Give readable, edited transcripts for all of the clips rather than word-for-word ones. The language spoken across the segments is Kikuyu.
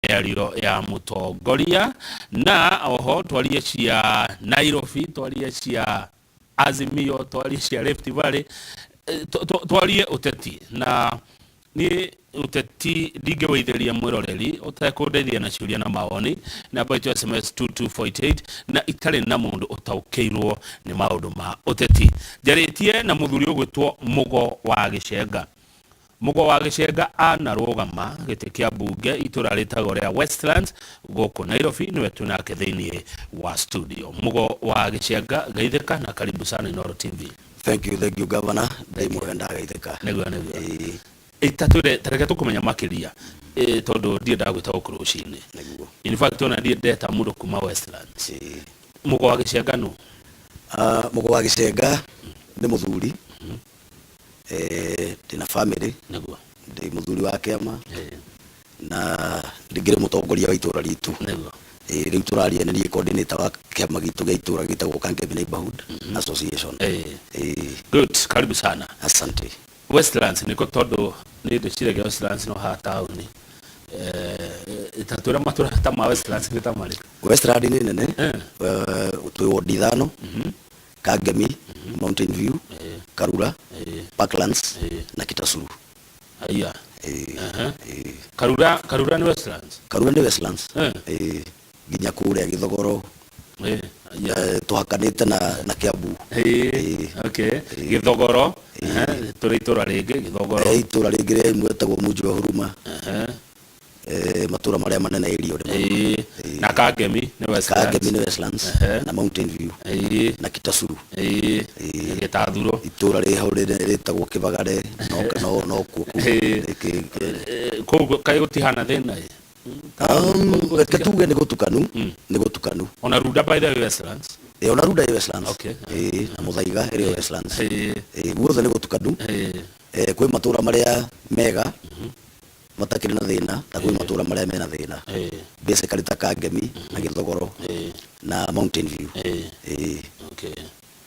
Mĩario ya mũtongoria na oho twarie cia Nairobi, twarie cia Azimio, twarie cia Rift Valley, twarie ũteti. Na niĩ ũteti ndingĩwĩithĩria mwĩroreri ũtekũndeithia na ciũria na mawoni. Namba itũ SMS 22488 na itarĩ na mũndũ ũtaũkĩirwo nĩ maũndũ ma ũteti. Njarĩtie na mũthuri ũgwĩtwo Mũgo wa Gĩcenga. Mũgo wa Gĩcenga anarũgama gĩtĩ kĩa mbunge itũra rĩtagwo rĩa Westlands gũkũ Nairobi, nĩwe twĩ nake thĩinĩ wa studio. Mũgo wa Gĩcenga, geithĩka na karibu sana Inooro TV. Thank you, thank you, Governor. Ndĩ mwega, ndageithĩka. Nĩguo, nĩguo. Ĩtatwĩre, tareke tũkũmenya makĩria, tondũ ndiendaga gwĩta gũkũ rũcinĩ. In fact ona ndiĩ ndeta mũndũ kuma Westlands. Mũgo wa Gĩcenga nũ? Ah, Mũgo wa Gĩcenga nĩ mũthuri. Ndĩna family. Ndĩ mũthuri wa kĩama. Na ndĩngĩrĩ mũtongoria wa itũra ritũ. Rĩu tũraria nĩ niĩ coordinator wa kĩama gitũ gĩa itũra gĩtagwo Kangemi Neighborhood Association. Good, karibu sana. Asante. Westlands nĩkũ? Tondũ nĩ ndĩciragia Westlands no haha taũni. Tatwĩra matũra ta ma Westlands nĩ ta marĩkũ? Westland nĩ nene. Twĩ ward ithano: Kangemi, Mountain View, Karura, Parklands na Kitasuru. Aya. Karura, Karura nĩ Westlands? Karura nĩ Westlands. Nginya kũrĩa Gĩthogoro. Tũhakanĩte na Kiambu. Okay. Gĩthogoro, tũrĩ itũra rĩngĩ Gĩthogoro. Itũra rĩngĩ rĩa imwe ĩtagwo Munji wa Huruma. Matũra marĩa manene area nĩ Na Kangemi nĩ Westlands. Kangemi nĩ Westlands na Mountain View na Kitasuru. Gĩtathuro. Itũra rĩ hau rĩtagwo Kĩbagare, no kuo kũu. Kũu kaĩ gũtihana thĩna ĩ? Reke tuge nĩ gũtukanu, nĩ gũtukanu. Ona Runda, by the way, Westlands? Ona Runda ĩ Westlands. Na Muthaiga ĩrĩ o Westlands. Guothe nĩ gũtukanu. Kwĩ matũra marĩa mega matakĩrĩ na thĩna na kwĩ matũra marĩa mena thĩna. Basically ta Kangemi na Gĩthogoro na Mountain View.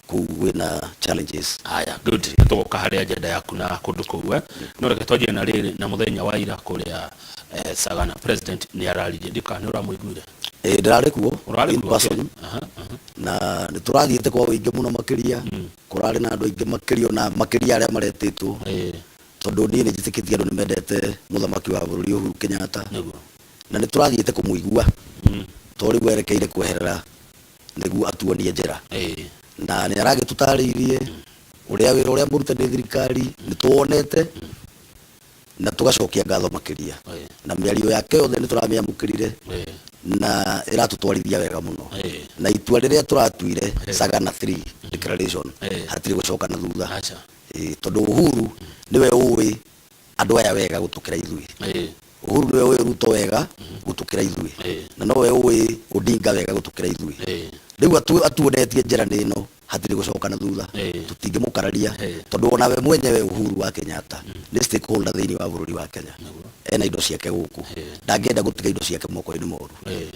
Kũu kwĩna challenges. Haya, good. Nĩ tũgoka harĩ agenda yaku na kũndũ kũu, eh. No reke twanjie na rĩrĩ, na mũthenya wa ira kũrĩa Sagana, president nĩ araririe, ndika nĩ ũramũiguire? Ndĩrarĩ kuo. Ũrarĩ in kuo? Person. Na nĩ tũrathiĩte kwa ũingĩ mũno makĩria. Kũrarĩ na andũ aingĩ makĩria, ona makĩria arĩa maretĩtwo. Tondũ niĩ nĩ njĩtĩkĩtie andũ nĩ mendete mũthamaki wa bũrũri Uhuru Kenyatta. Na nĩ tũrathiĩte kũmũigua. To rĩu erekeire kweherera nĩguo atuonie njĩra. Na nĩ aragĩtũtarĩirie ũrĩa wĩra ũrĩa mũrute nĩ thirikari nĩ tũwonete na tũgacokia ngatho makĩria. Na mĩario yake yothe nĩ tũramĩamũkĩrire na ĩratũtwarithia wega mũno. Na itua rĩrĩa tũratuire, Sagana 3 declaration, hatirĩ gũcoka na thutha. Tondũ Uhuru nĩwe ũĩ andũ aya wega gũtũkĩra ithuĩ. Uhuru nĩwe ũĩ Ruto wega gũtũkĩra ithuĩ. Na nowe ũĩ Odinga wega gũtũkĩra ithuĩ. Rĩu atuonetie njĩra nĩ ĩno, hatirĩ gũcoka na thutha. Tũtingĩmũkararia tondũ onawe mwenyewe Uhuru wa Kenyatta nĩ stakeholder thĩinĩ wa bũrũri wa Kenya. Ena indo ciake gũkũ. Ndangĩenda gũtiga indo ciake moko-inĩ moru.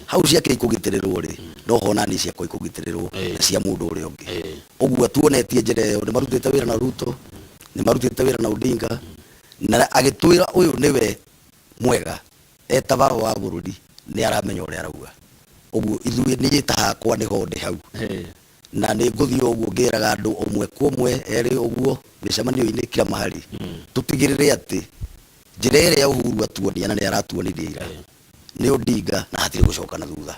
Hau ciake ikũgitĩrĩrwo rĩ, no ho nani ciakwa ikũgitĩrĩrwo na cia mũndũ ũrĩa ũngĩ. Ũguo atuonetie njĩra ĩyo, nĩ marutĩte wĩra na Ruto, nĩ marutĩte wĩra na Odinga, na agĩtwĩra ũyũ nĩwe mwega eta baba wa bũrũri, nĩ aramenya ũrĩa arauga. Ũguo ithuĩ, niĩ ta hakwa nĩho ndĩ hau. Na nĩ ngũthiĩ o ũguo ngĩraga andũ ũmwe kwa ũmwe, erĩ ũguo, mĩcemanio-inĩ kila mahali. Tũtigĩrĩre atĩ njĩra ĩrĩa Uhuru atuonia, na nĩ aratuonirie ira, nĩ Odinga na hatirĩ gũcoka na thutha.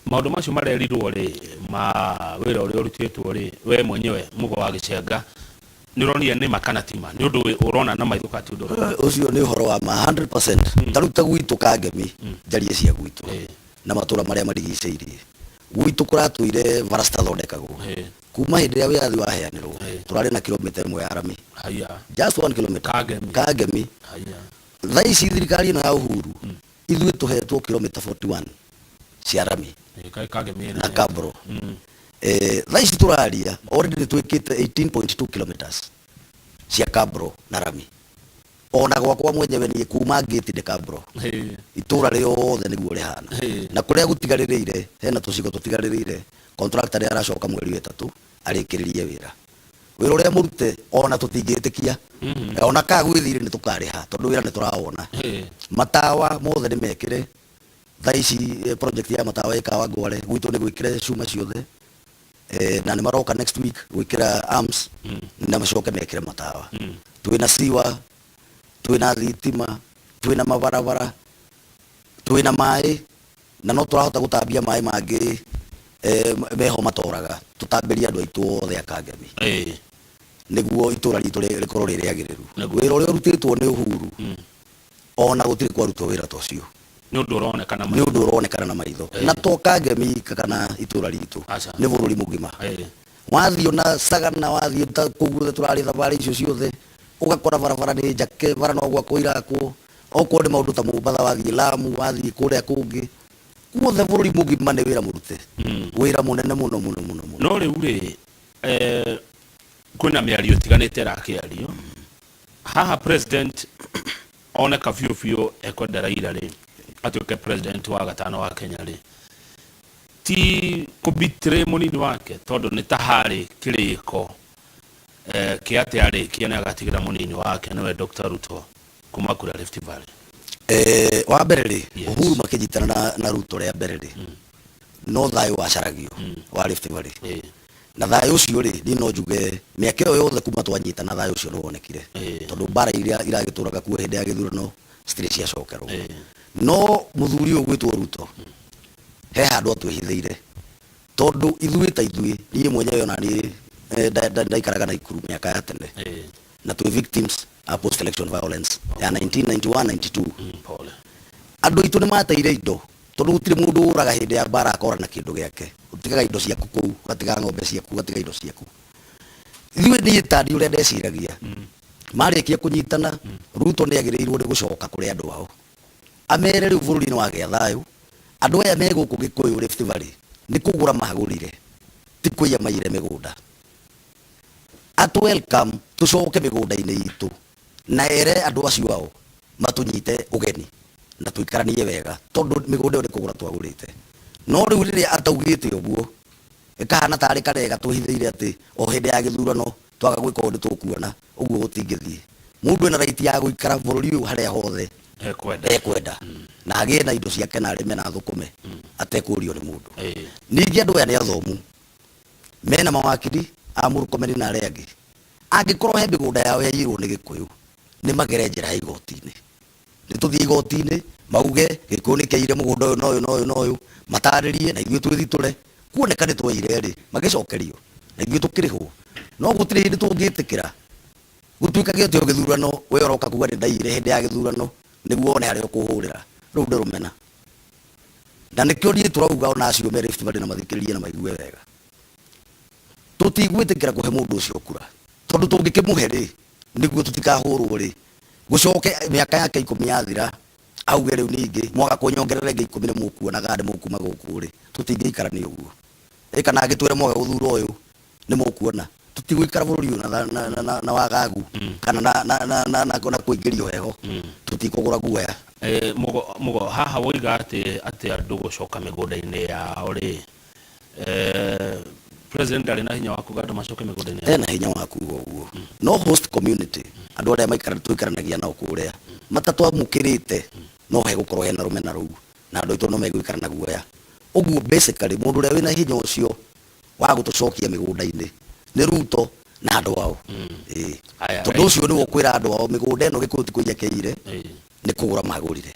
Maũndũ macio marerirwo rĩ, ma wĩra ũrĩa ũrutĩtwo rĩ, we mwenyewe Mũgo wa Gĩcenga nĩ ũronire nĩ ma kana ti ma? Nĩ ũndũ ũrona na maitho kana ti ũndũ ũrona? Ũcio nĩ ũhoro wa ma 100%. Ta rĩu ta gwitũ Kangemi, njarie cia gwitũ na matũra marĩa marigicĩirie gwitũ, kũratũire bara citathondekagwo kuma hĩndĩ ĩrĩa wĩyathi waheanĩrwo. Tũrarĩ na kilomita 1 ya rami. Just 1 kilometer. Kangemi. Kangemi. Thaa ici thirikari ĩno ya Uhuru, ithuĩ tũhetwo kilomita 41 cia rami. Kaĩ Kangemi ĩna na cabro. Thaa ici tũraria already nĩ twĩkĩte 18.2 kilometers cia cabro na rami. Ona gwakwa mwenyewe niĩ kuma ngĩti nĩ cabro. Itũra rĩothe nĩguo rĩhana. Na kũrĩa gũtigarĩrĩire, hena tũcigo tũtigarĩrĩire, contractor nĩ aracoka mweri wa ĩtatũ arĩkĩrĩrie wĩra. Wĩra ũrĩa mũrute ona tũtingĩtĩkia, ona kaa gwĩ thirĩ nĩ tũkarĩha tondũ wĩra nĩ tũrawona. Matawa mothe nĩ mekĩre. Thaa ici project ya matawa ĩ Kawangware gwitũ nĩ gwĩkĩre cuma ciothe na nĩ maroka next week gwĩkĩra arms na macoke mekĩre matawa. Twĩna siwa, twĩna thitima, twĩna mabarabara, twĩna maĩ na no tũrahota gũtambia maĩ mangĩ meho matoraga tũtambĩrie andũ aitũ othe a Kangemi nĩguo itũra ritũ rĩkorwo rĩ rĩagĩrĩru. Wĩra ũrĩa ũrutĩtwo nĩ Uhuru ona gũtirĩ kwarutwo wĩra ta ũcio. Nĩ ũndũ ũronekana nĩ ũndũ ũronekana na maitho. Na to Kangemi kana itũra ritũ, nĩ bũrũri mũgima. Wathiĩ ona Sagana, wathiĩ ta kũu guothe tũrarĩ thabarĩ icio ciothe, ũgakora barabara nĩ njake, bara no gwakwo irakwo. Okorwo nĩ maũndũ ta Mombatha, wathiĩ Lamu, wathiĩ kũrĩa kũngĩ guothe, bũrũri mũgima nĩ wĩra mũrute, wĩra mũnene mũno mũno mũno mũno. No rĩu rĩ, kwĩna mĩario ĩtiganĩte ĩrakĩario haha. President oneka biũ biũ ekwenda Raila rĩ atuĩke president wa gatano wa Kenya rĩ, ti kũbitray mũnini wake, tondũ nĩ ta harĩ kĩrĩko kĩa atĩ arĩkia nĩ agatigĩra mũnini wake, nĩwe Dr. Ruto kuma kũrĩa Rift Valley? Wa mbere rĩ, Uhuru makĩnyitana na Ruto rĩa mbere rĩ, no thayũ wacaragio wa Rift Valley. Na thayũ ũcio rĩ, niĩ no njuge mĩaka ĩyo yothe kuma twanyitana, thayũ ũcio nĩ wonekire, tondũ mbara iria iragĩtũraga kuo hĩndĩ ya gĩthurano citirĩ ciacokerwo. No mũthuri ũyũ gwĩtwo Ruto he handũ atwĩhithĩire, tondũ ithuĩ ta ithuĩ, niĩ mwenyewe ona niĩ ndaikaraga Naikuru mĩaka ya tene na twĩ victims a post election violence ya 1991 92. Pole. Andũ aitũ nĩ mateire indo, tondũ gũtirĩ mũndũ ũraga hĩndĩ ya mbara akora na kĩndũ gĩake. Ũtigaga indo ciaku kũu, ũgatiga ng'ombe ciaku, ũgatiga indo ciaku. Ithuĩ, niĩ tani ũrĩa ndeciragia, marĩkia kũnyitana, Ruto nĩ agĩrĩirwo nĩ gũcoka kũrĩ andũ ao amere rĩu bũrũri nĩ wagĩa thayũ. Andũ aya me gũkũ Gĩkũyũ Rift Valley nĩ kũgũra magũrire, ti kũiya maiyire mĩgũnda. Atũ welcome tũcoke mĩgũnda-inĩ itũ na ere andũ acio ao matũnyite ũgeni na tũikaranie wega, tondũ mĩgũnda ĩyo nĩ kũgũra twagũrĩte. No rĩu rĩrĩa ataugĩte ũguo, ĩkahana tarĩ karega twĩhithĩire atĩ o hĩndĩ ya gĩthurano twaga gwĩka ũũ nĩ tũkuona. Ũguo gũtingĩthiĩ. Mũndũ ena right ya gũikara bũrũri ũyũ harĩa hothe ekwenda ekwenda na agĩe na indo ciake na arĩme na athũkũme atekũrio nĩ mũndũ. Ningĩ andũ aya nĩ athomu, mena mawakiri a Murkomen na arĩa angĩ. Angĩkorwo he mĩgũnda yao yaiyirwo nĩ Gĩkũyũ, nĩ magere njĩra ya igoti-inĩ. Nĩ tũthiĩ igoti-inĩ mauge Gĩkũyũ nĩ kĩaiyire mũgũnda ũyũ na ũyũ na ũyũ na ũyũ, matarĩrie na ithuĩ twĩthitũre. Kuoneka nĩ twaiyire rĩ, magĩcokerio na ithuĩ tũkĩrĩhwo. No gũtirĩ hĩndĩ tũngĩtĩkĩra gũtuĩkage atĩ o gĩthurano we ũroka kuga nĩ ndaiyire hĩndĩ ya gĩthurano nĩguo wone harĩa ũkũhũrĩra. Rũu nĩ rũmena, na nĩkĩo niĩ tũrauga ona acio me Rift Valley na mathikĩrĩrie na maigue wega, tũtigwĩtĩkĩra kũhe mũndũ ũcio kura, tondũ tũngĩkĩmũhe rĩ, nĩguo tũtikahũrwo rĩ, gũcoke mĩaka yake 10 yathira auge rĩu ningĩ mwaga kũnyongerera ĩngĩ 10 nĩ mũkuonaga nĩ mũkuma gũkũ rĩ. Tũtingĩikarania ũguo. Ĩ kana angĩtwĩre mwaga gũthura ũyũ nĩ mũkuona, tũtigũikara bũrũri ũyũ na wagagu kana na kũingĩrio heho. Tũtikũgũra guoya. Mugo haha woiga atĩ andũ gũcoka mĩgũnda-inĩ yao rĩ, president ndarĩ na hinya wa kuga andũ macoke mĩgũnda-inĩ yao? Ena hinya wa kuga ũguo, no host community, andũ arĩa maikara tũikaranagia nao kũrĩa matatwamũkĩrĩte, no hegũkorwo hena rũmena rũu na andũ aitũ no megũikara na guoya. Ũguo basically mũndũ ũrĩa wĩna hinya ũcio wa gũtũcokia mĩgũnda-inĩ nĩ Ruto na andũ ao. Ĩĩ. Aya, tondũ ũcio nĩwe ũkwĩra andũ ao mĩgũnda ĩno Gĩkũyũ ti kũiya kĩaiyire, nĩ kũgũra magũrire.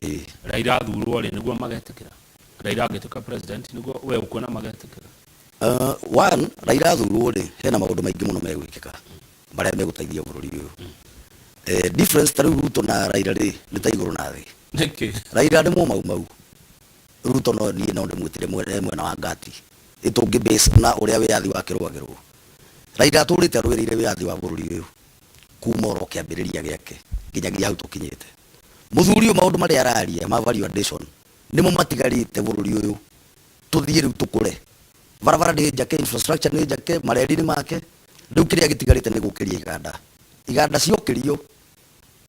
Ĩĩ. Raila athurwo rĩ, nĩguo magetĩkĩra? Raila angĩtuĩka president, nĩguo we ũkuona magetĩkĩra? One, Raila athurwo rĩ, hena maũndũ maingĩ mũno megwĩkĩka marĩa megũteithia bũrũri ũyũ. Difference ta rĩu Ruto na Raila rĩ, nĩ ta igũrũ na thĩ. Nĩkĩ? Raila nĩ mũmaumau, Ruto no niĩ no ndĩmwĩtire mwena wa ngati ĩtũngĩ base na ũrĩa wĩyathi wakĩrũagĩrwo. Raila atũrĩte arũĩrĩire wĩyathi wa bũrũri ũyũ kuma oro kĩambĩrĩria gĩake nginyagia hau tũkinyĩte. Mũthuri ũyũ maũndũ marĩa araria ma value addition nĩmo matigarĩte bũrũri ũyũ tũthiĩ rĩu tũkũre. Barabara nĩ njake, infrastructure nĩ njake, mareri nĩ make. Rĩu kĩrĩa gĩtigarĩte nĩ gũkĩria iganda. Iganda ciokĩrio,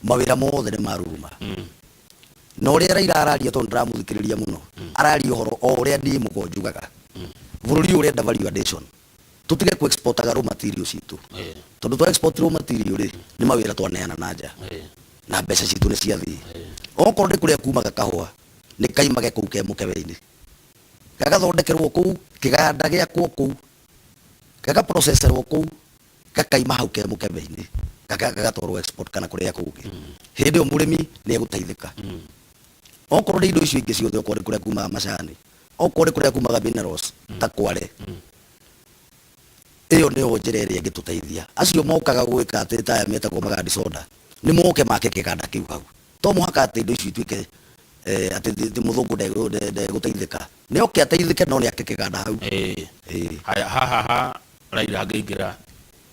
mawĩra mothe nĩ maruruma. Na ũrĩa Raila araria, tondũ ndĩramũthikĩrĩria mũno, araria ũhoro o ũrĩa niĩ mũgo njugaga. Bũrũri ũyũ ũrenda value addition, tũtige kũ exportaga raw material citũ, tondũ twa export raw material rĩ, nĩ mawĩra twaneana na nja na mbeca citũ nĩ ciathiĩ. Okorwo nĩ kũrĩa kumaga kahũa. Nĩ kaimage kũu ke mũkebe-inĩ, gagathondekerwo kũu, kĩganda gĩakwo kũu, gagaproceserwo kũu, gakaima hau ke mũkebe-inĩ, gagatwarwo export kana kũrĩa kũngĩ. Hĩndĩ ĩyo mũrĩmi nĩ egũteithĩka. Okorwo nĩ indo icio ingĩ ciothe, okorwo nĩ kũrĩa kumaga macani, okorwo nĩ kũrĩa kumaga minerals ta kware, ĩyo nĩyo njĩra ĩrĩa ĩngĩtũteithia. Acio mokaga gwĩka atĩ ta aya metagwo magandi soda, nĩ moke make kĩganda kĩu hau. To mũhaka atĩ indo icio ituĩke atĩ mũthũngũ ndegũteithĩka. Nĩ oke ateithĩke, no nĩ ake kĩganda hau. Ĩĩ. Haya, haha ha Raila angĩingĩra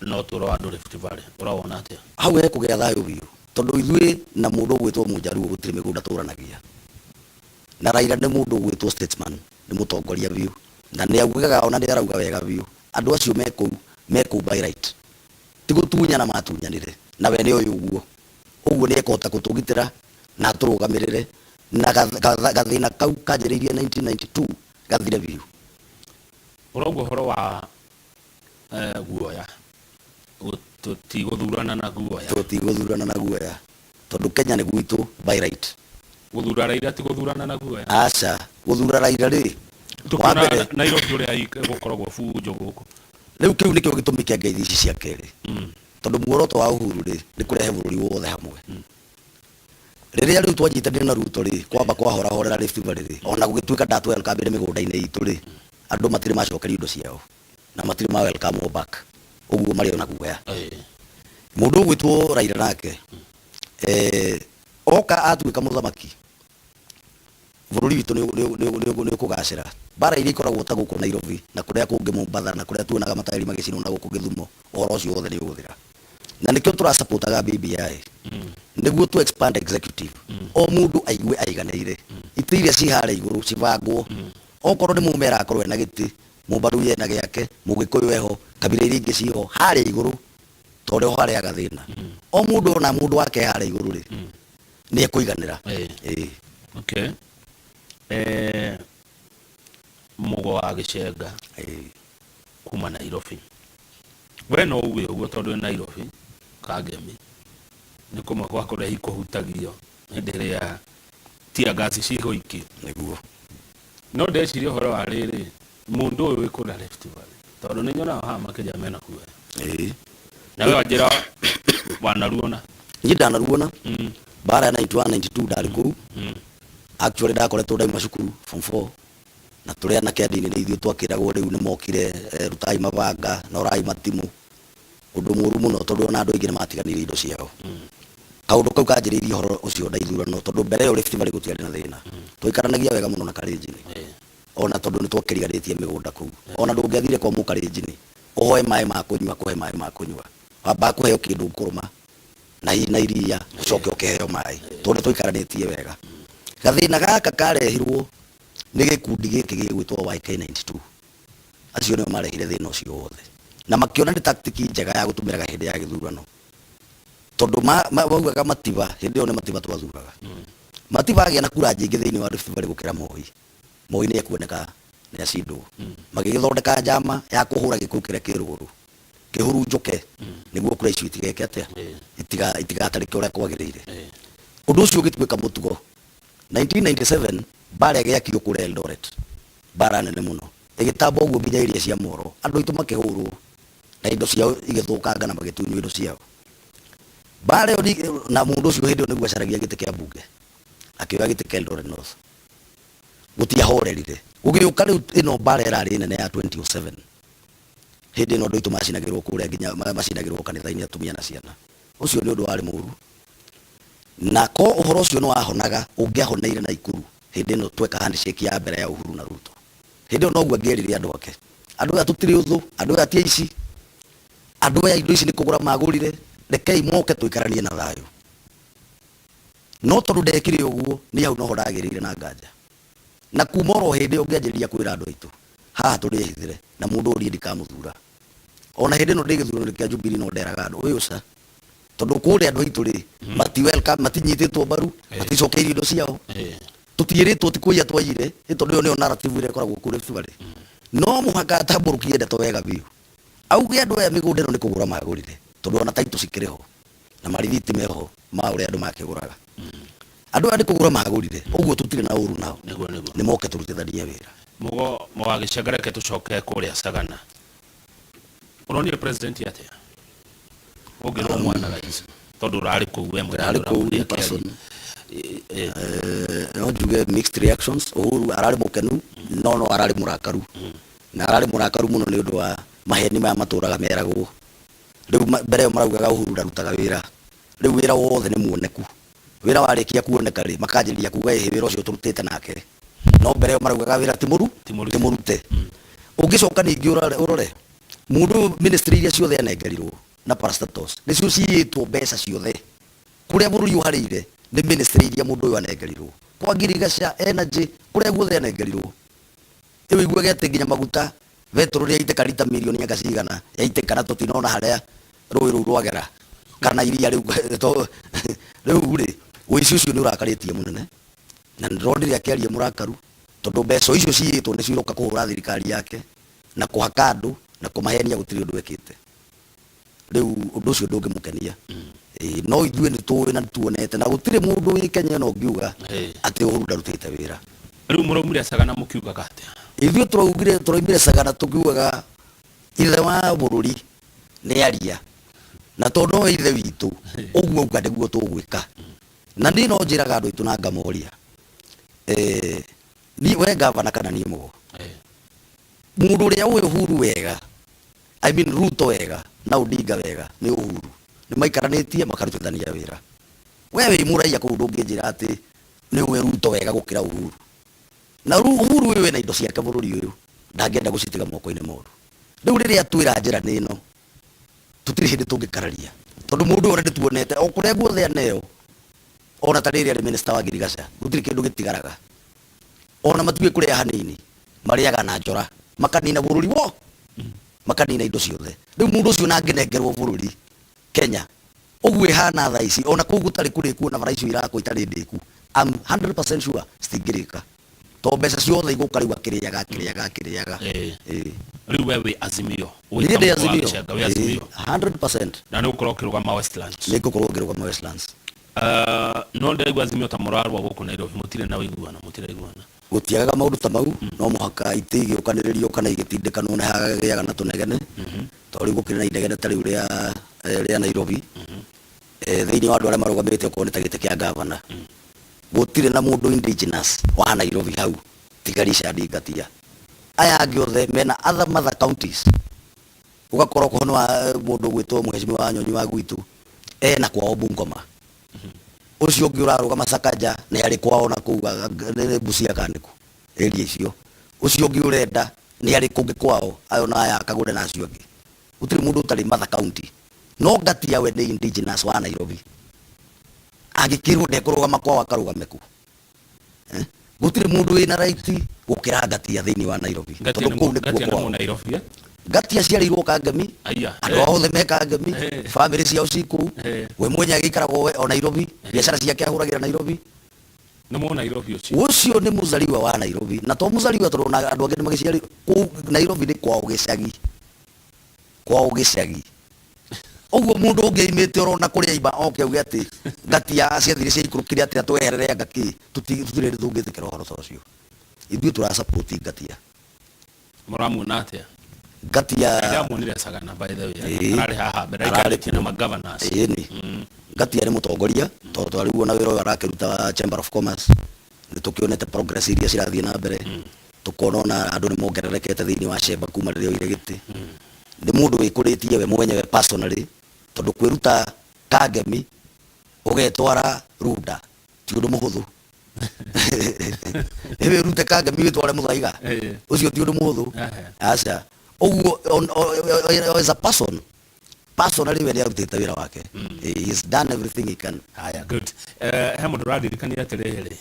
na ũtũũro wa andũ Rift Valley, ũrawona atĩa? Hau hekũgĩa thayũ biũ, tondũ ithuĩ na mũndũ ũgwĩtwo Mũnjaruo gũtirĩ mĩgũnda tũranagia. Na Raila nĩ mũndũ ũgwĩtwo statesman, nĩ mũtongoria biũ, na nĩ augaga ona nĩ arauga wega biũ, andũ acio me kũu, me kũu by right. Ti gũtunyana matunyanire, na we nĩ oĩ ũguo. Ũguo nĩ ekũhota gũtũgitĩra na atũrũgamĩrĩre, na gathĩna kau kanjĩrĩirie 1992 gathire biũ. Ũrauga ũhoro wa guoya, tũtigũthurana na guoya. Tũtigũthurana na guoya, tondũ Kenya nĩ gwitũ by right. Gũthura Raila ti gũthurana na guoya. Aca, gũthura Raila rĩ, wa mbere Nairobi ũrĩa gũkoragwo bunjo gũkũ. Rĩu kĩu nĩkĩo gĩtũmi kĩa ngeithi ici cia kerĩ, tondũ muoroto wa Uhuru rĩ, nĩ kũrehe bũrũri wothe hamwe. Rĩrĩa rĩu twanyitanire na Ruto rĩ, kwamba kwahorahorera Rift Valley rĩ, ona gũgĩtuĩka ndatũ welcome mĩgũnda-inĩ itũ rĩ, andũ matirĩ macokerio indo ciao na matirĩ ma welcome back, ũguo marĩ ona guoya. Mũndũ ũgwĩtwo Raila nake oka atuĩka mũthamaki, bũrũri witũ nĩ ũkũgacĩra. Mbara iria ikoragwo ta gũkũ Nairobi na kũrĩa kũngĩ Mombatha na kũrĩa tuonaga mataĩri magĩcinwo na gũkũ Gĩthumo, ũhoro ũcio wothe nĩ ũgũthira. Na nĩkĩo tũrasupportaga BBI, nĩguo tu expand executive, o mũndũ aigue aiganĩire. Itĩ iria ci harĩa igũrũ cibangwo, okorwo nĩ Mũmera akorwo ena gĩtĩ, Mũmbaruya ena gĩake, Mũgĩkũyũ eho, kabira iria ingĩ ciho harĩa igũrũ, tondũ ho harĩa gathĩna. O mũndũ ona mũndũ wake harĩa igũrũ rĩ, nĩ ekũiganĩra. Ĩĩ. Okay. Mũgo wa Gĩcenga kuma Nairobi. We no uge ũguo tondũ wĩ Nairobi Kangemi nĩ kũmwe kwa kũrĩa ikũhutagio hĩndĩ ĩrĩa tear gas cigũikio. Nĩguo. No ndeciria ũhoro wa rĩrĩ, mũndũ ũyũ wĩ kũrĩa Rift Valley, tondũ nĩ nyonaga haha makĩria mena guoya. Na we wanjĩra wanaruona. Niĩ ndanaruona mbara ya 91 92, ndarĩ kũu. Actually ndakoretwo ndauma cukuru form 4, na tũrĩ anake anini nĩ ithuĩ twakĩragwo rĩu nĩ mokire, rutai mabanga, norai matimũ. Ũndũ mũru mũno, tondũ ona andũ aingĩ nĩ matiganĩirie indo ciao. Kaũndũ kau kanjĩrĩirie ũhoro ũcio na ithurano, tondũ mbere ĩyo Rift Valley gũtiarĩ na thĩna. Twaikaranagia wega mũno na Kalenjin, ona tondũ nĩ twakĩriganĩtie mĩgũnda kũu. Ona ndũngĩathire kwa Mũkalenjin ũhoe maĩ ma kũnyua, kũhe maĩ ma kũnyua, wambaga kũheo kĩndũ ũkũrũma na hihi na iria, ũcoke ũkĩheo maĩ, tondũ nĩ twaikaranĩtie wega. Gathĩna gaka karehirwo nĩ gĩkundi gĩkĩ gĩgwĩtwo YK92. Acio nĩo marehire thĩna ũcio wothe, na makĩona nĩ tactic njega ya gũtũmĩraga hĩndĩ ya gĩthurano, tondũ maugaga Matiba, hĩndĩ ĩyo nĩ Matiba twathuraga. Matiba agĩa na kura nyingĩ thĩinĩ wa Rift Valley gũkĩra Moi, Moi nĩ ekuoneka nĩ acindwo. Magĩgĩthondeka njama ya kũhũra gĩkũyũ kĩrĩa kĩ rũgũrũ kĩhurunjũke, nĩguo kura icio itigeke atĩa, itigatarĩke ũrĩa kwagĩrĩire. Ũndũ ũcio ũgĩtuĩka mũtugo. 1997 mbara ĩgĩakio kũrĩa Eldoret, mbara nene mũno ĩgĩtamba ũguo nginya iria cia Moro, andũ aitũ makĩhũrwo na indo ciao igĩthũkanga na magĩtunywo indo ciao. Mbara ĩyo na mũndũ ũcio hĩndĩ ĩyo nĩguo acaragia gĩtĩ kĩa mbunge, akĩoya gĩtĩ kĩa Eldoret North. Gũtiahorerire, gũgĩũka rĩu ĩno mbara ĩrarĩ nene ya 2007. Hĩndĩ ĩno andũ aitũ macinagĩrwo kũrĩa nginya macinagĩrwo kanitha-inĩ, atumia na ciana. Ũcio nĩ ũndũ warĩ mũru, na ko ũhoro ũcio nĩ wahonaga ũngĩahoneire Naikuru hĩndĩ ĩno tweka handshake ya mbere ya Uhuru na Ruto. Hĩndĩ ĩyo noguo angĩerire andũ ake, andũ aya tũtirĩ ũthũ, andũ aya ti aici, andũ aya indo ici nĩ kũgũra magũrire, rekei moke tũikaranie na thayũ. No tondũ ndekire ũguo, niĩ hau noho ndagĩrĩire na nganja. Na kuma oro hĩndĩ ĩyo ngĩanjĩrĩria kwĩra andũ aitũ, haha tũrĩehithĩre, na mũndũ ũyũ niĩ ndikamũthura. Ona hĩndĩ ĩno ndĩ gĩthurano kĩa Jubilee no nderaga andũ ũyũ ca, tondũ kũrĩa andũ aitũ rĩ, mati welcome, matinyitĩtwo mbaru, maticokeirio indo ciao, tũtiĩrĩtwo ti kũiya twaiyire, ĩ tondũ ĩyo nĩyo narrative ĩrĩa ĩkoragwo kũu Rift Valley. No mũhaka atambũrũkie ndeto wega biũ, auge andũ aya mĩgũnda ĩno nĩ kũgũra magũrire, tondũ ona title cikĩrĩ ho na marithiti meho ma ũrĩa andũ makĩgũraga. Andũ aya nĩ kũgũra magũrire, ũguo tũtirĩ na ũru nao. Nĩguo nĩguo. Nĩ moke tũrutithanie wĩra. Mũgo Mũgagĩcenga, reke tũcoke kũrĩa Sagana. Ũronire president atĩa? Ũngĩrwo mwana-rais tondũ ũrarĩ kũu we mwene. Ndĩrarĩ kũu in person. No njuge mixed reactions. Uhuru ararĩ mũkenu, no ararĩ mũrakaru, na ararĩ mũrakaru mũno nĩ ũndũ wa maheni maya matũraga meragwo. Rĩu mbere ĩyo maraugaga Uhuru ndarutaga wĩra. Rĩu wĩra wothe nĩ muoneku. Wĩra warĩkia kuoneka rĩ, makanjĩrĩria kuga ĩhĩ, wĩra ũcio tũrutĩte nake. No mbere ĩyo maraugaga wĩra ti mũru Ti mũrute. Ti mũrute. Ũngĩcoka ningĩ ũrore mũndũ ũyũ, ministry iria ciothe anengerirwo na parastatals nĩcio ciyĩtwo mbeca ciothe kũrĩa bũrũri ũharĩire. Nĩ ministry iria mũndũ ũyũ anengerirwo kwa ngirigaca, energy, kũrĩa guothe anengerirwo. Rĩu iguage atĩ nginya maguta betũrũ rĩaitĩka rita mirioni anga cigana yaitĩka, na tũtinona harĩa rũĩ rũu rwagera kana iria rĩu. Rĩu rĩ, ũici ũcio nĩ ũrakarĩtie mũnene, na nĩndĩronire akĩaria mũrakaru, tondũ mbeca icio ciyĩtwo nĩcio iroka kũhũra thirikari yake na kũhaka andũ na kũmahenia gũtirĩ ũndũ ekĩte. Rĩu ũndũ ũcio ndũngĩmũkenia. Ĩĩ, no ithuĩ nĩ tũĩ na nĩ tuonete, na gũtirĩ mũndũ wĩ Kenya ĩno ũngiuga atĩ Uhuru ndarutĩte wĩra. Rĩu mũraumire Sagana mũkiugaga atĩa? Ithuĩ tũraugire, tũraumire Sagana tũkiugaga ithe wa bũrũri nĩ aria, na tondũ nowe ithe witũ, ũguo auga nĩguo tũgwĩka. Na niĩ no njĩraga andũ aitũ na ngamoria, niĩ we gavana kana niĩ mũgo, mũndũ ũrĩa ũĩ Uhuru wega, I mean Ruto wega na Odinga wega, nĩ Uhuru. Nĩ maikaranĩtie makarutithania wĩra. We wĩ mũraiya kũu, ndũngĩnjĩra atĩ nĩ ũĩ Ruto wega gũkĩra Uhuru. Na Uhuru ũyũ ena indo ciake bũrũri ũyũ, ndangĩenda gũcitiga moko-inĩ moru. Rĩu rĩrĩa twĩra njĩra nĩ ĩno, tũtirĩ hĩndĩ tũngĩkararia, tondũ mũndũ ũyũ ona nĩ tuonete o kũrĩa guothe aneo, ona ta rĩrĩa arĩ minister wa ngirigaca, gũtirĩ kĩndũ gĩtigaraga. Ona matiũĩ kũrĩa hanini, marĩaga na njora, makanina bũrũri wo, makanina indo ciothe. Rĩu mũndũ ũcio na angĩnengerwo bũrũri Kenya ũguo ĩhana thaa ici, ona kũu gũtarĩ kũrĩku, ona bara icio irakwo itarĩ ndĩku, I'm 100% sure citingĩrĩka, tondũ mbeca ciothe igũka rĩu akĩrĩaga, akĩrĩaga, akĩrĩaga. Ĩĩ. Rĩu we wĩ Azimio? Niĩ ndĩ Azimio. Gĩcenga wĩ Azimio? 100%. Na nĩ ũgũkorwo ũkĩrũgama Westlands? Nĩ ngũkorwo ngĩrũgama Westlands. No ndĩraigua Azimio ta mũrarũa gũkũ Nairobi, mũtirĩ na ũiguano, mũtiraiguana. Gũtiagaga maũndũ ta mau, no mũhaka itĩ igĩũkanĩrĩrio kana igĩtindĩkanwo nĩ hagĩaga na tũnegene, tondũ rĩu gũkĩrĩ na inegene ta rĩu rĩa Nairobi. Thĩinĩ wa andũ arĩa marũgamĩte, okorwo nĩ ta gĩtĩ kĩa gavana, gũtirĩ na mũndũ indigenous wa Nairobi hau tiga Richard Ngatia. Aya angĩ othe mena other mother counties. Ũgakora okorwo nĩ wa mũndũ ũgwĩtwo Mheshimiwa Wanyonyi wa gwitũ, ena kwao Bungoma. Ũcio ũngĩ ũrarũgama Sakaja nĩ arĩ kwao na kũu nĩ Busia kana nĩkũ area icio. Ũcio ũngĩ ũrenda nĩ arĩ kũngĩ kwao, ayo na aya akagũre na acio angĩ. Gũtirĩ mũndũ ũtarĩ mother county, no Ngatia we nĩ indigenous wa Nairobi. Angĩkĩrwo ndekũrũgama kwao, akarũgame kũ? Eh? Gũtirĩ mũndũ wĩna right gũkĩra Ngatia thĩinĩ wa Nairobi. Ngatia tondũ nĩ kũu nĩkuo Ngatia nĩ kwao. Mũnairobi, eh? Ngatia aciarĩirwo Kangemi. Aya. Andũ ao othe me Kangemi. Bamĩrĩ ciao ci kũu. We mwenye agĩikaragwo we o Nairobi, biacara ciake ahũragĩra Nairobi. Nĩ Mũnairobi ũcio. Ũcio nĩ mũzaliwa wa Nairobi, na to mũzaliwa, tondũ ona andũ angĩ nĩ magĩciarĩirwo kũu Nairobi. Nĩ kwao gĩcagi, kwao gĩcagi. Ũguo mũndũ ũngĩ aimĩte orona kũrĩa aima oke auge atĩ Ngatia ciathire ciaikũrũkire atĩa, tweherere anga kĩ, tũtirĩ hĩndĩ tũngĩtĩkĩra ũhoro ta ũcio. Ithuĩ tũra support Ngatia. Mũramuona atĩa? Ngatia Ndĩramuonire Sagana, by the way. Ĩĩ. Ararĩ haha mbere Ararĩ aikarĩtie na kuo. magovernors. Ĩni Ngatia nĩ mũtongoria, tondũ twarĩu ona wĩra ũyũ arakĩruta wa Chamber of Commerce, nĩ tũkĩonete progress iria cirathiĩ na mbere, tũkona ona andũ nĩ mongererekete thĩinĩ wa chamber kuma rĩrĩa oire gĩtĩ. Nĩ mũndũ wĩkũrĩtie we mwenyewe personally, tondũ kwĩruta Kangemi ũgetwara Runda ti ũndũ mũhũthũ. Ĩ wĩrute Kangemi wĩtware Mũthaiga, ũcio ti ũndũ mũhũthũ. Aca. Ũguo as a person, personally, we nĩ arutĩte wĩra wake. He has done everything he can. Haya, good. He mũndũ ũrandirikania atĩrĩrĩ,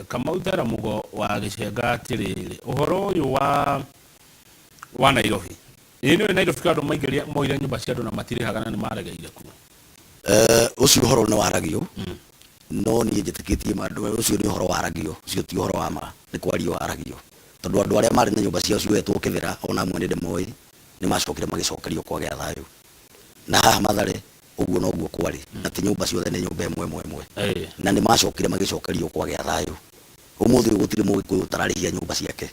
Kamau Thera Mũgo wa Gĩcenga, atĩrĩrĩ, ũhoro ũyũ wa Nairobi, ĩĩ nĩũĩ Nairobi kwĩ andũ maingĩria moire nyũmba cia andũ na matirĩhaga na nĩ maregeire kuo? Ũcio ũhoro nĩ waragio, no niĩ njĩtĩkĩtie andũ ũcio nĩ ũhoro waragio, ũcio ti ũhoro wa ma, nĩ kwario waragio, tondũ andũ arĩa marĩ na nyũmba ciao cioetwo Kĩbĩra, ona amwe nĩ ndĩmoĩ, nĩ macokire magĩcokerio kwagĩa thayũ. Na haha Mathare Ũguo noguo kwarĩ, na ti nyũmba ciothe, nĩ nyũmba ĩmwe ĩmwe ĩmwe. Ĩĩ. Na nĩ macokire magĩcokerio kwagĩa thayũ. Ũmũthĩ ũyũ gũtirĩ Mũgĩkũyũ ũtararĩhia nyũmba ciake.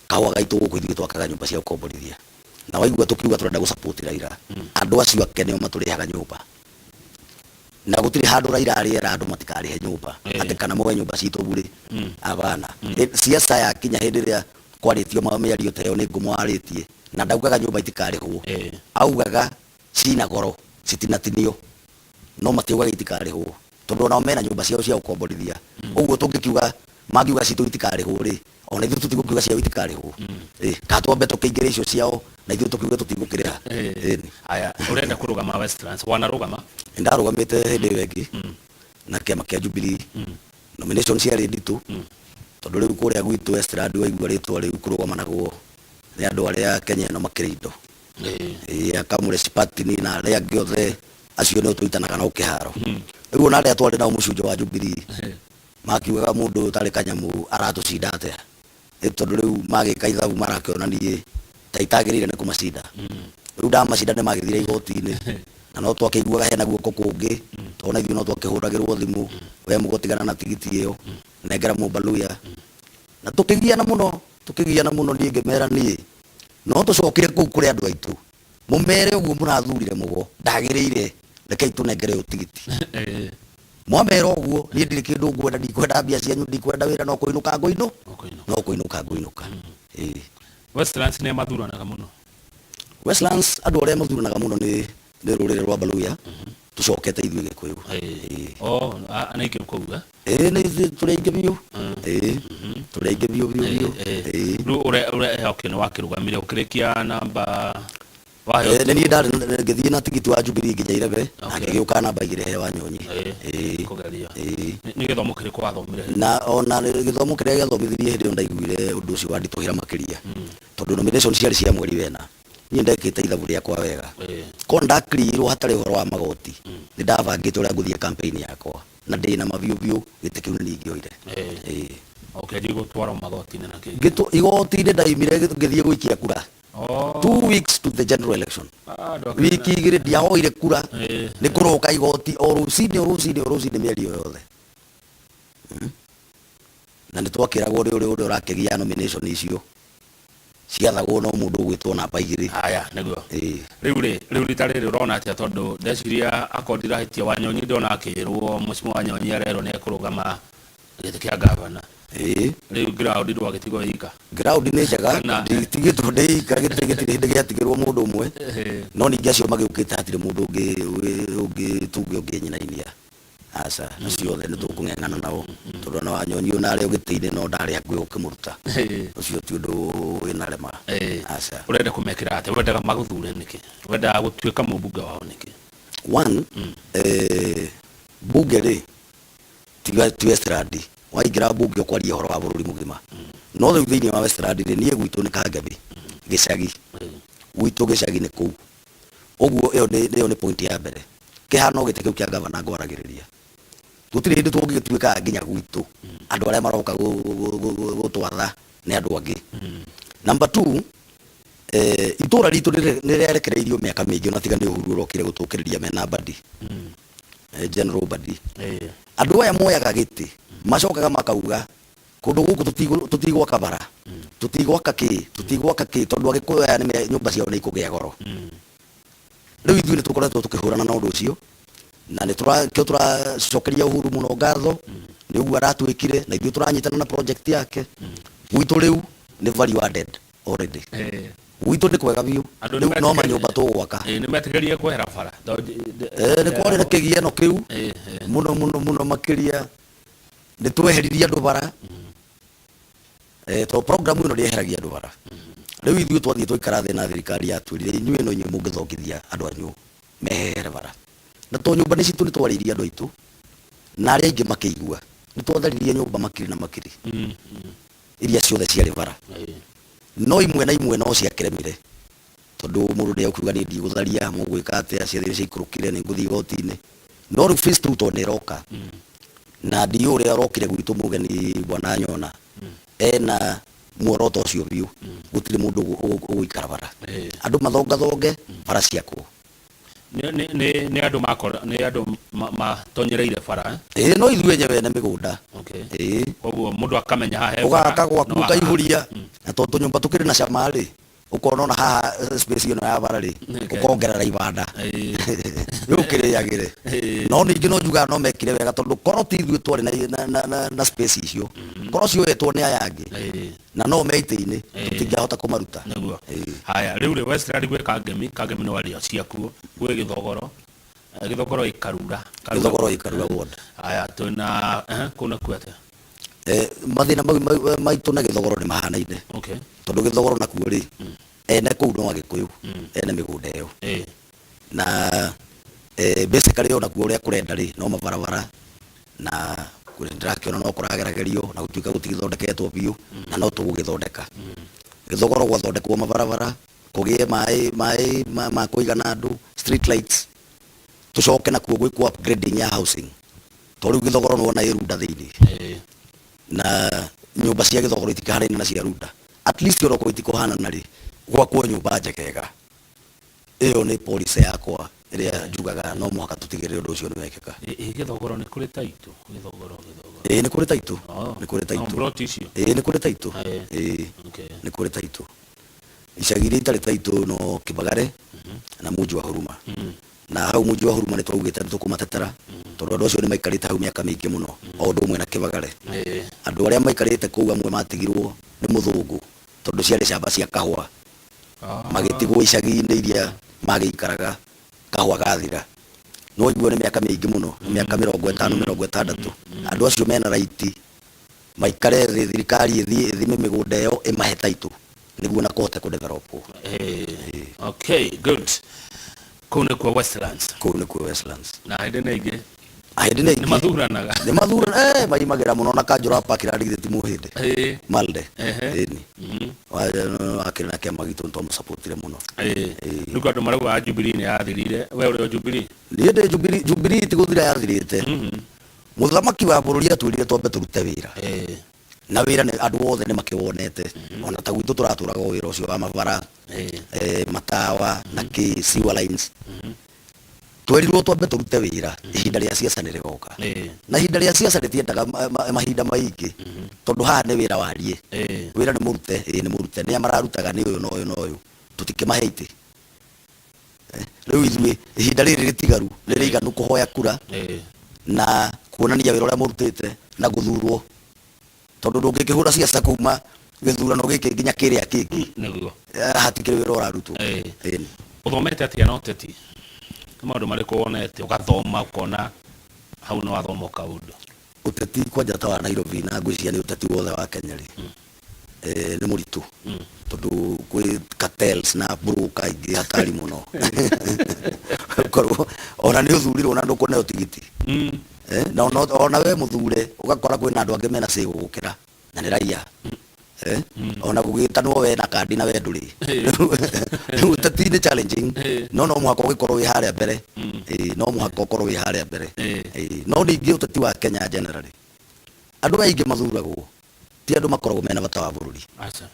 Kahũa gaitũ gũkũ ithuĩ twakaga nyũmba cia gũkomborithia. Na waigua tũkiuga tũrenda gũ support Raila, andũ acio ake nĩo matũrĩhaga nyũmba. Na gũtirĩ handũ Raila arĩera andũ matikarĩhe nyũmba, atĩ kana moe nyũmba citũ burĩ. Hapana. Siasa yakinya hĩndĩ ĩrĩa kwarĩtio mĩario ta ĩyo nĩ Ngumo arĩtie, na ndaugaga nyũmba itikarĩhwo. Augaga cina goro citinatinio, no matiugaga itikarĩhwo, tondũ onao mena nyũmba ciao cia gũkomborithia. Ũguo tũngĩkiuga, mangiuga citũ itikarĩhwo rĩ, ona ithuĩ tũtigũkiuga ciao itikarĩhwo. Ĩ, kana twambe tũkĩingĩre icio ciao na ithuĩ tũkiuge tũtigũkĩrĩha. Ĩni. Haya, ũrenda kũrũgama Westlands, wanarũgama? Ndarũgamĩte hĩndĩ ĩyo ĩngĩ na kĩama kĩa Jubilee. Nomination ciarĩ nditũ, tondũ rĩu kũrĩa gwitũ Westlands waigua rĩtwa rĩu kũrũgamanagwo nĩ andũ arĩa Kenya ĩno makĩrĩ indo. Ĩĩ, akamũre Sipatini na arĩa angĩ othe acio nĩo tũitanaga nao kĩharo. Rĩu ona arĩa twarĩ nao mũcunjĩ wa Jubilee makiugaga mũndũ ũyũ ũtarĩ kanyamũ aratũcinda atĩa? Nĩ tondũ rĩu magĩka ithabu marakĩona niĩ ta itagĩrĩire nĩ kũmacinda. Rĩu ndamacinda nĩ magĩthire igoti-inĩ na no twakĩiguaga hena guoko kũngĩ, tondũ ona ithuĩ no twakĩhũragĩrwo thimũ, we Mũgo tigana na tigiti ĩyo, nengera Mũmbaluya. Na tũkĩgiana mũno, tũkĩgiana mũno, niĩ ngĩmera niĩ no tũcokire kũu kũrĩ andũ aitũ, mũmere ũguo mũrathurire Mũgo ndagĩrĩire, rekei tũnengere ũyũ tigiti. Mwamera ũguo, niĩ ndirĩ kĩndũ ngwenda, ndikwenda mbia cianyu, ndikwenda wĩra, no kũinũka ngũinũ, no kũinũka ngũinũka. Ĩĩ. Westlands nĩ mathuranaga mũno? Westlands andũ arĩa mathuranaga mũno nĩ rũrĩrĩ rwa Baluya, tũcokete ithuĩ Gĩkũyũ. Ĩĩ. Oh, nĩ aingĩ kũu, eh? Ĩĩ, nĩ ithuĩ tũrĩ aingĩ biũ. Ĩĩ, tũrĩ aingĩ biũ biũ biũ. Ĩĩ. Rĩu ũrĩa, okay, nĩ wakĩrũgamire ũkĩrĩkia namba waheo? Nĩ niĩ ndarĩ ngĩthiĩ na tigiti wa Jubilee nginya Irebe na ngĩgĩũka namba 2 he Wanyonyi. Ĩĩ. Kũgeria. Ĩĩ. Nĩ gĩthomo kĩrĩkũ wathomire? Na ona gĩthomo kĩrĩa gĩathomithirie hĩndĩ ĩyo ndaiguire ũndũ ũcio wanditũhĩra makĩria, tondũ nomination ciarĩ cia mweri wena. Niĩ ndekĩte ithabu rĩakwa wega. Korwo ndakrirwo hatarĩ ũhoro wa magoti, nĩ ndabangĩte ũrĩa ngũthiĩ campaign yakwa na ndĩ na ma biũ biũ gĩtĩ kĩu nĩ niĩ ingĩoire. Ĩĩ. Ũkĩanjia gũtwarwo magoti-inĩ na kĩ? Ngĩtwo igoti-inĩ ndaimire ngĩthiĩ gũikia kura. 2 weeks to the general election. Ah, andũ akĩrĩ Wiki 2 ndiahoire kura. Nĩ kũroka igoti o rũcinĩ o rũcinĩ o rũcinĩ mĩario yothe. Na nĩ twakĩragwo nĩ ũrĩa ũrĩa ũrakĩgia nomination icio ciathagwo no mũndũ ũgwĩtwo namba 2. Haya, nĩguo. Ĩĩ. Rĩu rĩ, rĩu rita rĩrĩ ũrona atĩa? Tondũ ndeciria akorwo ndirahĩtia, Wanyonyi ndona akĩrwo, mũcimo Wanyonyi arerwo nĩ ekũrũgama gĩtĩ kĩa gavana. Ĩĩ. Rĩu ground ndwagĩtigwo ika? Ground nĩ njega. Nditigĩtwo ndĩ ika, gĩtĩ gĩtirĩ hĩndĩ gĩatigĩrwo mũndũ ũmwe. No ningĩ acio magĩũkĩte hatirĩ mũndũ ũngĩ ũngĩ tuge ũngĩnyinainia, aca, acio othe nĩ tũkũng'eng'ana nao, tondũ ona Wanyonyi ona arĩ o gĩtĩ-inĩ no ndarĩ hakuhĩ gũkĩmũruta. Ũcio ti ũndũ wĩna rema, aca. Ũrenda kũmekĩra atĩa? Wendaga magũthure nĩkĩ? Wendaga gũtuĩka mũmbunge wao nĩkĩ? One, bunge rĩ ti Westland. Waingĩra bunge ũkwaria ũhoro wa bũrũri mũgima, no rĩu thĩinĩ wa Westland rĩ, niĩ gwitũ nĩ Kangemi gĩcagi, gwitũ gĩcagi nĩ kũu ũguo. Ĩyo nĩ point ya mbere. Kĩhano gĩtĩ kĩu kĩa gavana ngwaragĩrĩria, gũtirĩ hĩndĩ tũngĩgĩtuĩka nginya gwitũ andũ arĩa maroka gũtwatha nĩ andũ angĩ. Number two, itũra ritũ nĩ rĩarekereirio mĩaka mĩingĩ, ona tiga nĩ Uhuru ũrokire gũtũkĩrĩria mena Mbadi, General Mbadi. Andũ aya moyaga gĩtĩ macokaga makauga kũndũ gũkũ tũtigwaka bara, tũtigwaka kĩ, tũtigwaka kĩ, tondũ Agĩkũyũ aya nĩ nyũmba ciao nĩ ikũgĩa goro. Rĩu ithuĩ nĩ tũkoretwo tũkĩhũrana na ũndũ ũcio, na nĩ kĩo tũracokeria Uhuru mũno ngatho nĩ ũguo aratwĩkire, na ithuĩ tũranyitana na project yake. Gwitũ rĩu nĩ value added already. Gwitũ nĩ kwega biũ. Andũ rĩu no manyũmba tũgwaka. Nĩ metĩkĩrire kwehera bara? Nĩ kwarĩ na kĩgiano kĩu mũno mũno mũno makĩria. Nĩ tweheririe andũ bara, to program ĩno ndĩeheragia andũ bara. Rĩu ithuĩ twathiĩ twaikara thĩ na thirikari yatwĩrire inyuĩ no inyuĩ mũngĩthongithia andũ anyu mehere bara, na to nyũmba nĩ citũ, nĩ twarĩirie andũ aitũ na arĩa aingĩ makĩigua nĩ twatharirie nyũmba makiri na makiri iria ciothe ciarĩ bara, no imwe na imwe no ciakĩremire, tondũ mũndũ ndĩakuga niĩ ndigũtharia, mũgwĩka atĩa, ciathire ciaikũrũkire, nĩ ngũthiĩ igoti-inĩ. No rĩu phase two tondũ nĩ ĩroka na ndiũ ũrĩa ũrokire gwitũ mũgeni bwana Nyona ena muoroto ũcio biũ, gũtirĩ mũndũ ũgũikara bara, andũ mathongathonge bara ciakwo. Nĩ andũ makora, nĩ andũ matonyereire bara, eh? Ĩĩ, no ithuĩ enyewe ene mĩgũnda. Okay. Ĩĩ. Koguo mũndũ akamenya haha he bara. Ũgaka gwaku no haha. Ũkaihũria, na tondũ tũnyũmba tũkĩrĩ na cama rĩ, ũkona ona haha space ĩno ya bara rĩ, ũkongerera ibanda rĩu ũkĩrĩagĩre. No ningĩ no njugaga no mekire wega, tondũ korwo ti ithuĩ twarĩ na space icio, korwo cioetwo nĩ aya angĩ na no me itĩ-inĩ, tũtingĩahota kũmaruta. Nĩguo. Ĩĩ. Haya, rĩu rĩ Westland gwĩ Kangemi, Kangemi nĩ waria ciakuo, gwĩ Gĩthogoro, Gĩthogoro ĩ Karura. Karura. Gĩthogoro ĩ Karura ward. Haya, twĩna kũu nakuo atĩa? Mathĩna mau maitũ na Gĩthogoro nĩ mahanaine. Tondũ Gĩthogoro nakuo rĩ, ene kũu no Agĩkũyũ, ene mĩgũnda ĩyo. Na basically onakuo ũrĩa kũrenda rĩ, no mabarabara na ndĩrakĩona no kũrageragerio na gũtuĩka gũtigĩthondeketwo biũ, na no tũgũgĩthondeka. Gĩthogoro gwathondekwo mabarabara, kũgĩe maĩ ma kũigana andũ, street lights, tũcoke nakuo gwĩkwo upgrading ya housing. Tondũ rĩu Gĩthogoro nĩwona ĩ Runda thĩinĩ. Na nyũmba cia Gĩthogoro itikĩhanaine na cia Runda. At least onokorwo itikũhanana rĩ, gwakwo nyũmba njegega. Ĩyo nĩ policy yakwa ĩrĩa njugaga no mũhaka tũtigĩrĩre ũndũ ũcio nĩ wekĩka. Ĩ Gĩthogoro nĩ kũrĩ taitũ? Gĩthogoro, Gĩthogoro. Ĩĩ, nĩ kũrĩ taitũ. Oh. Nĩ kũrĩ No taitũ. plot icio? Ĩĩ, nĩ kũrĩ taitũ. Ĩĩ. Nĩ kũrĩ taitũ. Icagi iria itarĩ taitũ no Kĩbagare na Munji wa Huruma. Na hau Munji wa Huruma nĩ twaugĩte nĩ tũkũmatetera, tondũ andũ acio nĩ maikarĩte hau mĩaka mĩingĩ mũno, o ũndũ ũmwe na Kĩbagare. Andũ arĩa maikarĩte kũu amwe matigirwo nĩ mũthũngũ, tondũ ciarĩ camba cia kahũa. Magĩtigwo icagi-inĩ iria magĩikaraga kahũa gathira. No ũigue nĩ mĩaka mĩingĩ mũno, nĩ mĩaka 50, 60. Andũ acio mena right maikare thĩ, thirikari ĩthiĩ ĩthime mĩgũnda ĩyo ĩmahe title nĩguo na kũhote kũ develop. Okay, good. Kũu nĩkuo Westlands. Kũu nĩkuo Westlands. Na hĩndĩ nĩ ingĩ. Hĩndĩ nĩ Nĩ ingĩ. mathuranaga. Nĩ mathurana, maimagĩra mũno na kanjũra wa Parkland githĩ ti mũhĩndĩ. Malde. Ĩni. Akĩrĩ na kĩama gitũ, nĩ twamũsupportire mũno. Rĩu andũ marauga Jubilee nĩ yathirire. We ũrĩ o Jubilee? Niĩ ndĩ Jubilee, Jubilee ti gũthira yathirĩte. Mũthamaki wa bũrũri atwĩrire twambe tũrute wĩra. Na wĩra nĩ andũ othe nĩ makĩwonete. Ona ta gwitũ tũratũraga o wĩra ũcio wa mabara, matawa na kĩ, sewer lines. Twerirwo twambe tũrute wĩra, ihinda rĩa siasa nĩ rĩgoka. Na ihinda rĩa siasa rĩtiendaga mahinda maingĩ, tondũ haha nĩ wĩra wariĩ. Wĩra nĩ mũrute, ĩĩ nĩ mũrute, nĩa mararutaga nĩ ũyũ na ũyũ na ũyũ, tũtikĩmahe itĩ. Rĩu ithuĩ ihinda rĩrĩ rĩtigaru nĩ rĩiganu kũhoya kura na kuonania wĩra ũrĩa mũrutĩte na gũthurwo, tondũ ndũngĩkĩhũra siasa kuma gĩthurano gĩkĩ nginya kĩrĩa kĩngĩ. Nĩguo. Hatikĩrĩ wĩra ũrarutwo. Ĩni. Ũthomete atĩa na ũteti? Nĩ maũndũ marĩkũ wonete ũgathoma ũkona hau no wathoma kaũndũ? Ũteti kwanja ta wa Nairobi, na ngwĩciria nĩ ũteti wothe wa Kenya rĩ, nĩ mũritũ, tondũ kwĩ cartels na broker ingĩ hatari mũno. Korwo ona nĩ ũthurirwo na ndũkũneo tigiti, na ona we mũthure ũgakora kwĩna andũ angĩ mena say gũgũkĩra na nĩ raia. Ona gũgĩtanwo we na kandi na we ndũrĩ. Rĩu ũteti nĩ challenging, no no mũhaka ũgĩkorwo wĩ harĩa mbere. No mũhaka ũkorwo wĩ harĩa mbere. No ningĩ ũteti wa Kenya generally, andũ aingĩ mathuragwo ti andũ makoragwo mena bata wa bũrũri. Aca.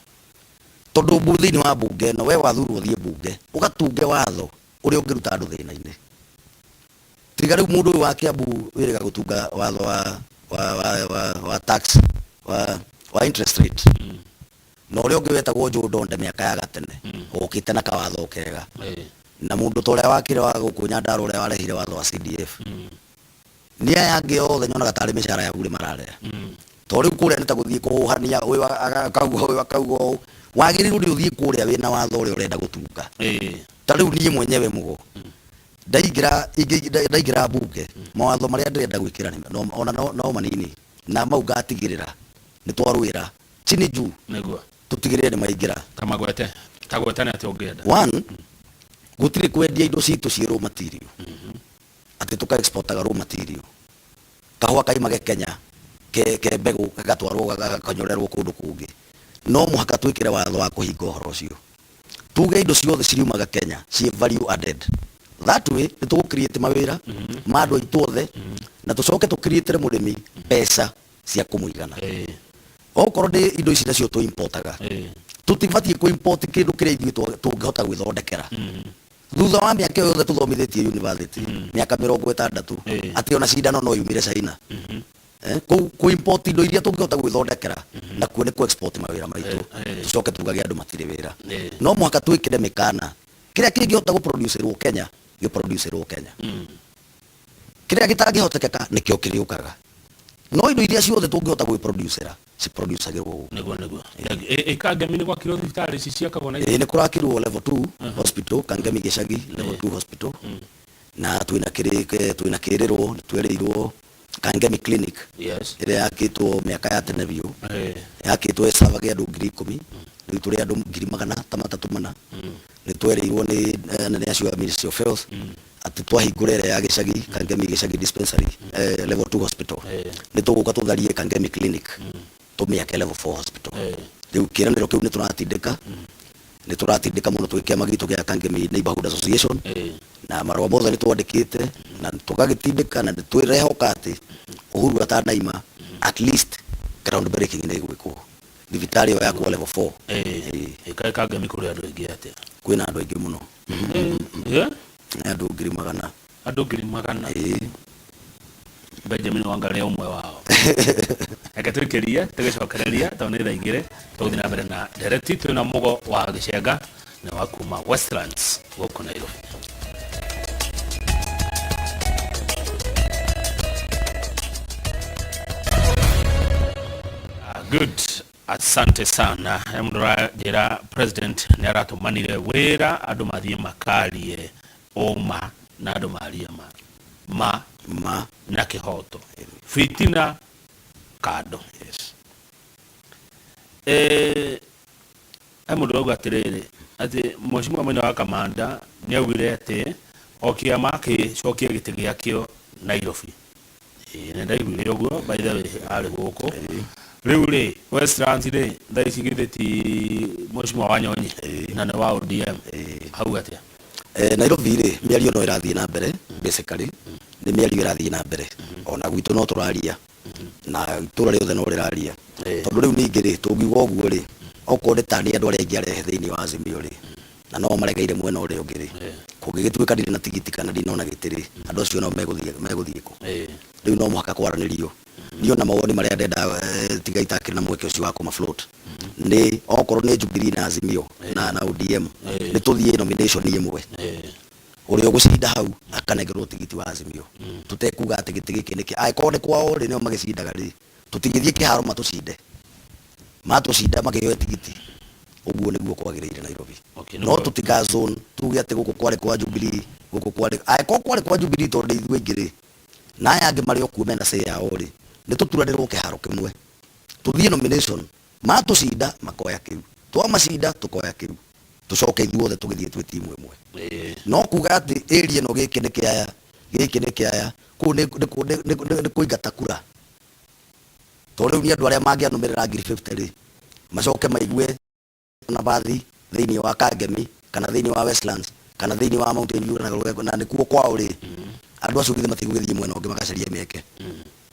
Tondũ thĩinĩ wa mbunge ĩno, we wathurwo ũthiĩ mbunge ũgatunge watho ũrĩa ũngĩruta andũ thĩna-inĩ. Tiga rĩu mũndũ ũyũ wa Kiambu wĩrĩga gũtunga watho wa tax, wa interest rate, na ũrĩa ũngĩ wetagwo Joe Donde mĩaka ya gatene okĩte na kawatho kega, na mũndũ ta ũrĩa wakĩre wa gũkũ Nyandarua ũrĩa warehire watho wa CDF. Nĩ aya angĩ othe nyonaga tarĩ mĩcara ya burĩ mararĩa. To rĩu kũrĩa nĩ ta gũthiĩ kũhũhania, ũyũ akauga ũyũ akauga ũũ. Wagĩrĩirwo nĩ ũthiĩ kũrĩa wĩna watho ũrĩa ũrenda gũtunga. Ta rĩu niĩ mwenyewe mũgo ndaingĩra mbunge, mawatho marĩa ndĩrenda gwĩkĩra nĩ no, ona no manini, na mau ngatigĩrĩra nĩ twarũĩra chini juu. Nĩguo. Tũtigĩrĩre nĩ maingĩra. Ta magwete, ta gwete nĩ atĩa ũngĩenda? One, gũtirĩ kwendia indo citũ ciĩ raw material, atĩ tũka exportaga raw material. Kahũa kaimage Kenya ke mbegũ gagatwarwo gakanyorerwo kũndũ kũngĩ. No mũhaka twĩkĩre watho wa kũhinga ũhoro ũcio, tuge indo ciothe ciriumaga Kenya ciĩ value added. That way nĩ tũgũ create mawĩra ma andũ aitũ othe, na tũcoke tũ create mũrĩmi mbeca cia kũmũigana. Okorwo nĩ indo ici nacio tũ importaga, tũtibatiĩ kũ import kĩndũ kĩrĩa ithuĩ tũngĩhota gwĩthondekera. Thutha wa mĩaka ĩyo yothe tũthomithĩtie university, mĩaka 60, atĩ ona cindano no yumire China. Kũu kũ import indo iria tũngĩhota gwĩthondekera nakuo nĩ kũ export mawĩra maitũ. Tũcoke tugage andũ matirĩ wĩra. No mũhaka twĩkĩre mĩkana, kĩrĩa kĩngĩhota gũproducerwo Kenya gĩproducerwo Kenya, kĩrĩa gĩtangĩhotekeka nĩkĩo kĩrĩũkaga, no indo iria ciothe tũngĩhota gwĩproducera ciproducagĩrwo gũkũ. Nĩguo nĩguo. Ĩ Kangemi nĩ gwakirwo thibitarĩ ici ciakagwo na Ĩĩ, nĩ kũrakirwo level 2 hospital Kangemi gĩcagi, level 2 hospital, na twĩna kĩrĩ twĩna kĩrĩrwo nĩ twerĩirwo Kangemi clinic ĩrĩa yakĩtwo mĩaka ya tene biũ, yakĩtwo ĩcabage andũ 10,000, rĩu tũrĩ andũ ngiri magana ta matatũ mana. Nĩ twerĩirwo nĩ anene acio a Ministry of Health atĩ twahingũra ĩrĩa ya gĩcagi, Kangemi gĩcagi dispensary, level 2 hospital, nĩ tũgũka tũtharie Kangemi clinic, tũmĩake level 4 hospital. Rĩu kĩranĩro kĩu nĩ tũratindĩka, nĩ tũratindĩka mũno twĩ kĩama gitũ gĩa Kangemi Neighborhood Association, na marũa mothe nĩ twandĩkĩte na tũgagĩtindĩka, na nĩ twĩrehoka atĩ Uhuru atanaima, at least ground breaking nĩ ĩgwĩkwo thibitarĩ ĩyo yakwo level 4. Ĩ kaĩ Kangemi kũrĩ andũ aingĩ atĩa? Kwĩna andũ aingĩ mũno. Nĩ andũ 100,000. Andũ 100,000. Ĩĩ. Benjamin Wangari ũmwe wao. Reke twĩkĩrie tũgĩcokereria tondũ nĩ thaa 2, tũgũthiĩ na mbere na ndereti. Twĩna Mũgo wa Gĩcenga, nĩ wa kuma Westlands gũkũ Nairobi. Ah, good, asante sana. Mũndũ ũranjĩra president nĩ aratũmanire wĩra andũ mathiĩ makarie ũma na andũ marie ma ma ma na kĩhoto, fitina kando. He mũndũ auga atĩrĩrĩ, atĩ mheshimiwa Maina wa Kamanda nĩ augire atĩ o kĩama kĩcokie gĩtĩ gĩakĩo Nairobi. Ĩĩ, nĩ ndaiguire ũguo, by the way arĩ gũkũ. Rĩu rĩ, Westlands rĩ, thaa ici githĩ ti mheshimiwa Wanyonyi na nĩ wa ODM? Hau atĩa? Nairobi rĩ, mĩario no ĩrathiĩ na mbere, basically nĩ mĩario ĩrathiĩ na mbere, ona gwitũ no tũraria na itũra rĩothe no rĩraria, tondũ rĩu ningĩ rĩ, tũngiuga ũguo rĩ, okorwo nĩ ta nĩ andũ arĩa aingĩ arehe thĩinĩ wa Azimio rĩ, na no maregeire mwena ũrĩa ũngĩ rĩ, kũngĩgĩtuĩka ndirĩ na tigiti kana ndinona gĩtĩ rĩ, andũ acio nao megũthiĩ kũ? Rĩu no mũhaka kwaranĩrio. Niĩ ona mawoni marĩa ndenda, tiga itakĩrĩ na mweke ũcio wa kũma float, nĩ okorwo nĩ Jubilee na Azimio na ODM, nĩ tũthiĩ nomination ĩmwe, ũrĩa ũgũcinda hau akanengerwo tigiti wa Azimio, tũtekuga atĩ gĩtĩ gĩkĩ nĩkĩ, angĩkorwo nĩ kwao rĩ, nĩo magĩcindaga rĩ, tũtingĩthiĩ kĩharo matũcinde, matũcinda makĩoe tigiti. Ũguo nĩguo kwagĩrĩire Nairobi. No tũtika zone tuge atĩ gũkũ kwarĩ kwa Jubilee, gũkũ kwarĩ, angĩkorwo kwarĩ kwa Jubilee tondũ nĩ ithuĩ aingĩ rĩ, na aya angĩ marĩ o kuo mena say yao rĩ, nĩ tũturanĩrwo kĩharo kĩmwe, tũthiĩ nomination, matũcinda makoya kĩu, twamacinda tũkoya kĩu, tũcoke ithuothe tũgĩthiĩ twĩ timu ĩmwe. No kuga atĩ area ĩno gĩkĩ nĩ kĩaya, gĩkĩ nĩ kĩaya, kũu nĩ kũingata kura, tondũ rĩu nĩ andũ arĩa mangĩanũmĩrĩra 50,000 rĩ, macoke maigue na bathi thĩinĩ wa Kangemi kana thĩinĩ wa Westlands kana thĩinĩ wa Mountain View na nĩkuo kwao rĩ, andũ acio githĩ matigũgĩthiĩ mwena ũngĩ magacaria mĩeke?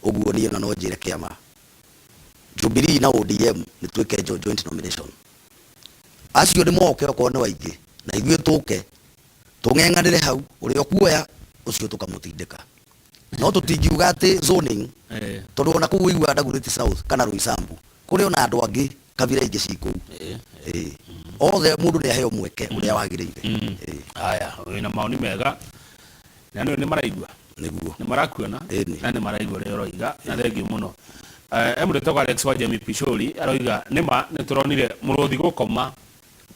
Ũguo niĩ ona no njĩre kĩama Jubilee na ODM nĩ twĩke joint nomination, acio nĩ moke okorwo nĩ waingĩ, na ithuĩ tũke tũng'eng'anĩre hau, ũrĩa ũkuoya ũcio tũkamũtindĩka, no tũtingiuga atĩ zoning, tondũ ona kũu ũiguaga Dagoretti South kana Roysambu kũrĩ ona andũ angĩ kabira ingĩ ci kũu. Ĩĩ. Othe mũndũ nĩ aheo mweke ũrĩa wagĩrĩire. Ĩĩ. Haya, wĩna maoni mega na nĩ maraigua. Nĩguo. Nĩ marakuona. Ĩni. Na nĩ maraigua ũrĩa ũroiga, na thengiũ mũno. Mũndũ wĩtagwo Alex wa Jamie Pishori aroiga nĩma nĩ tũronire mũrũthi gũkoma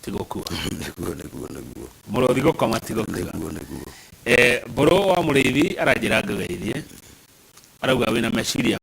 ti gũkua. Nĩguo nĩguo nĩguo. Mũrũthi gũkoma ti gũkua. Nĩguo nĩguo. Mbũrũ wa Mũrĩithi aranjĩra ngũgeithie, arauga wĩna meciria.